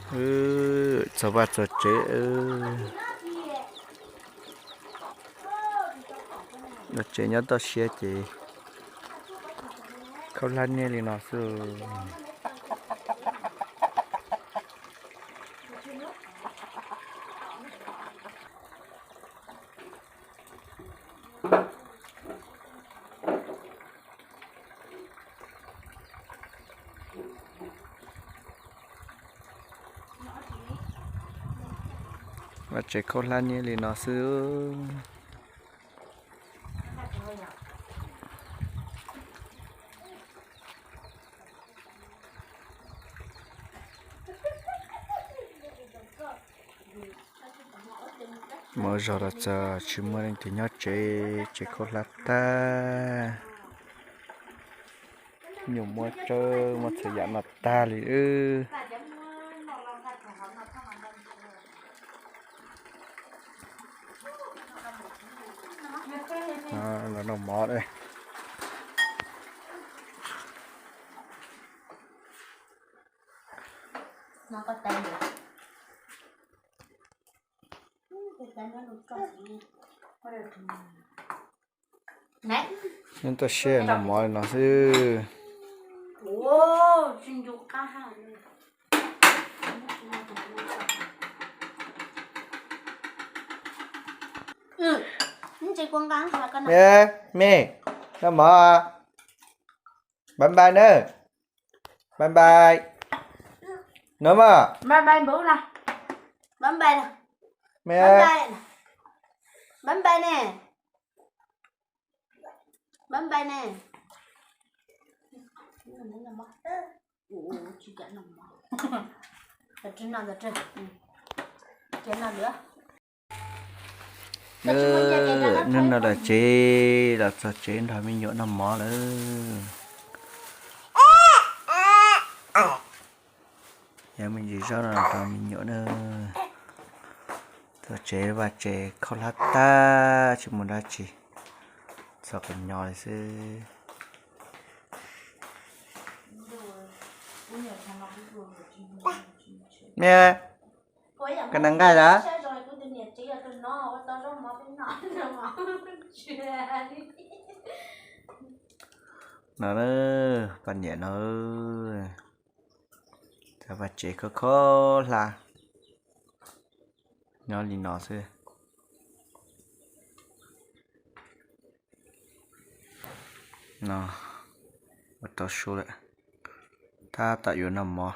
Wb txog vaj txog tsev, tsev nyob toj siab ces khaub hlab niaj li no xwb. Vaj tsev khaub hlab niaj li no xwb. Muaj zog los txog tsis muaj leej twg nyob tsev, tsev khaub hlab tag. Nyuam muab tsawb muab txhua yam no tag li wb. Los noj mov. Nyob toj siab noj mov li no xwb. Me, noj mov. Bye bye na. Bye bye. No mas. Bye bye Npus na. Bye bye na. Me. Bye bye. Bye bye ne. Bye bye ne. Hnub no los tsev, los txog tsev nrog me nyuam noj mov lawm. Yog me ntsis zaub no rau me nyuam na. Txog tsev vaj tsev khaub hlab tag tsis muaj dab tsi, txog qhov nyo li xwb. Me, koj nqa nqaij los? No, poj niam no, txog vaj tsev khaub khaub hlab, nyob li no xwb. No, ua tau su lawm, tab tom yuav noj mov.